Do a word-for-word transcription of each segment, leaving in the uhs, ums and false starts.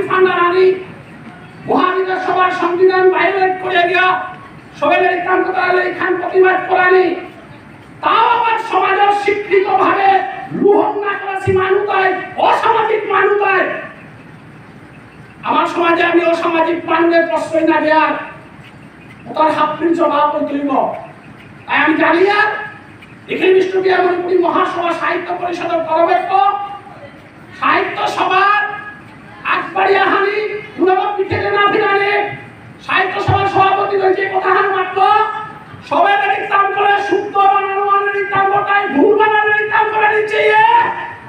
ফান্ডারানি, মহাবিধানসভার সংবিধান ভায়োলেট করে গিয়া সবাই লেরিক তাম করতারা, লেরিক খান প্রতিবাদ করানি। তাও আবার সমাজের শিক্ষিতভাবে লুহং না করাসি মানু তাই, অসামাজিক মানু তাই। আমার সমাজে আমি অসামাজিক মানুরে প্রশ্রয় না দেয়ার, ওতার হাবপির জবাব অইতই। তাই আমি জানি আর এখানে বিষ্ণুপ্রিয়া মণিপুরী মহাসভা সাহিত্য পরিষদের পরবর্তী সাহিত্য সভার আগবাড়িয়া হানি পুনরাবৃত্তিতে না ফিরালে সাহিত্য সভার সভাপতি রয়েছে কথা হান মাত্র সবাই লেরিক তাম করে শুদ্ধ বানানো আর লেরিক তাম করে তাই ভুল বানানো লেরিক তাম করে নিচ্ছে ইয়ে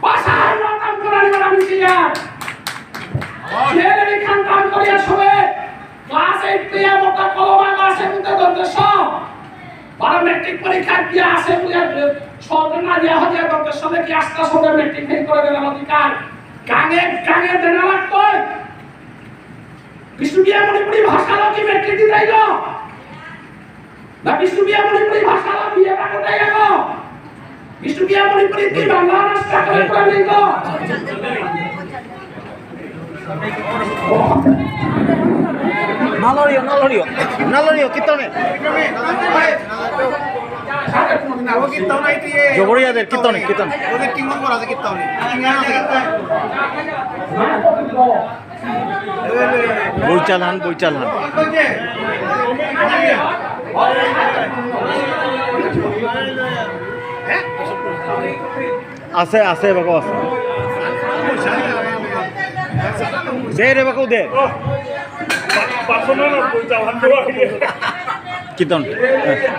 ভাষা হান না তাম করে নিবার আমি চেয়ার। সে লেরিক খান তাম করিয়া সবে ক্লাস এইট পেয়া মোটা কলমা ক্লাসে বুঝতে দন্তেস বারো মেট্রিক পরীক্ষা দিয়া আছে বুলে সবে না দিয়া হতে দন্তেস দেখি আস্তা সবে মেট্রিক ফেল করে দেনার অধিকার গাঙে গাঙে দেনা লাগতই। বিষ্ণুপ্রিয়া মণিপুরী ভাষালো কি মেট্রিক দিতাইল? না বিষ্ণুপ্রিয়া মণিপুরী ভাষালো বিয়ে পাঠতাই আগ? বিষ্ণুপ্রিয়া মণিপুরী তুই বাংলা রাস্তা করে করে নেই তো? নালরিও, নালরিও, নালরিও, কীর্তনে। জবরিয়াদের কীর্তনে, কীর্তনে। বইচালান, বইচালান। আছে, আছে, বাকো আছে। দে রে বাকো দে। কীর্তন। হ্যাঁ।